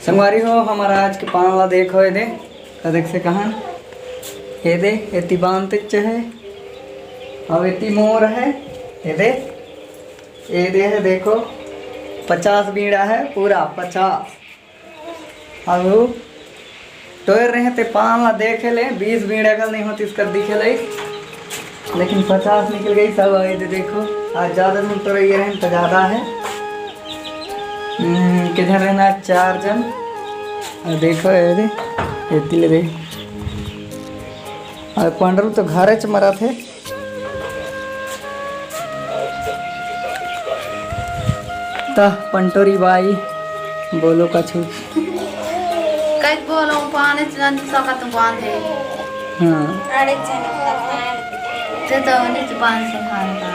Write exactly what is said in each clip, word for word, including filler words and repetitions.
संगवारी हो, हमर आज के पान ला देखो, एदे, त देख से कहन, एदे, एती बांध तक हे, अउ एती मोर हे, एदे, एदे हे, देखो, पचास बीड़ा हे, पूरा पचास। अउ टोर रहे ते पान ला देखे ले, बीस बीड़ा घल नहीं होतिस कर दिखे ले, लेकिन पचास निकल गई सब। एदे देखो, आज ज्यादा झन टोरइया रहे त ज्यादा हे। हम्म, किधर रहना चार जन। अउ देखो, एदे, एती ले देख। अउ पंडरू तो घरे च मरत हे। त पंटोरी बाई, बोलो कछु। कई बोलो, पाने च नदी सकत बांधे। हाँ। अरे चलो, ते तो नीचे बांध से खान का।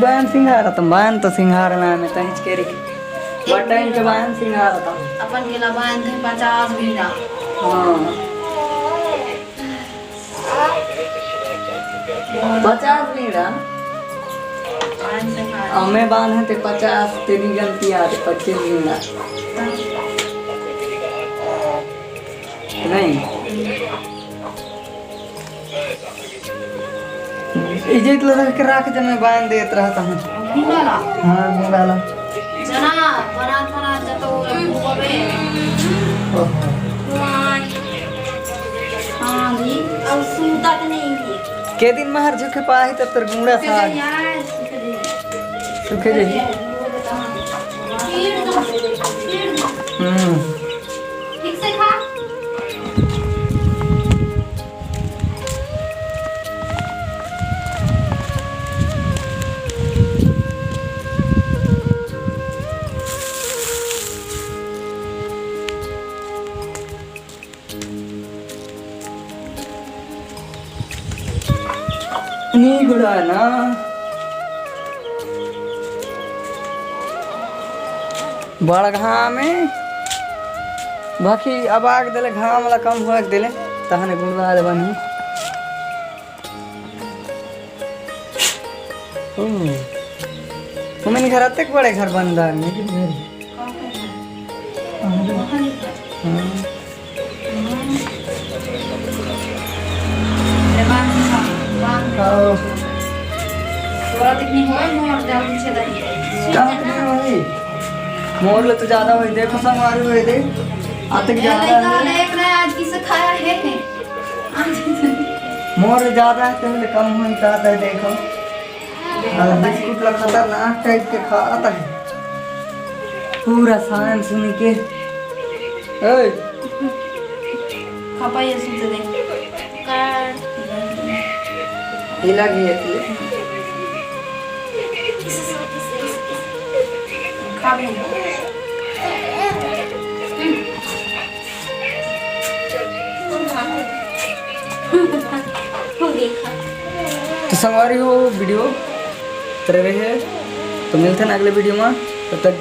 बायन सिंघारत, बायन तो सिंघारना में तहिच के रिक। बटन के बायन सिंघारत। अपन गेला बांध थे पचास बीड़ा। हाँ। पचास बीड़ा। बांध से खा। अउ मैं बांध थे पचास, तेरी गलती आ थे पच्चीस बीड़ा। नहीं। इज्जत लगा के रख दे, मैं बांध देत रहता हूँ। गुंडा ला। हाँ, गुंडा ला। जना, बना, बना, जतो, ओहो। हाँ जी, अब सूता तो नहीं है। के दिन महर झुके पाही तब तर गुंडा सा। यार, सुखे जी। सुखे जी। हम्म। ठीक से खा। नी गुड़ा ना। बड़ घाम हे। बाकी अब आग देले, घाम ला कम होए देले, तहने गुड़वा ले बनी। ओ। ओमन घर अतेक बड़े घर बनदा हे, लेकिन घर। हाँ। तोरा तक नहीं होए, मोर जा पीछे दाई। कहाँ तक नहीं होए? मोर ले तो ज्यादा होए, देखो संगवारी होए दे। आ तक ज्यादा है। आज किसे खाया है? मोर ज्यादा है, तेरे कम होई का है, देखो। हाँ, बिस्कुट ला खतरनाक टाइप के खात है। पूरा सामान सुन के। ओए। खपाई ऐसे दे दे। हिला गई है तू। खा भी। तो संगवारी हो, वीडियो तरह रहे, तो मिलते हैं अगले वीडियो में। तब तक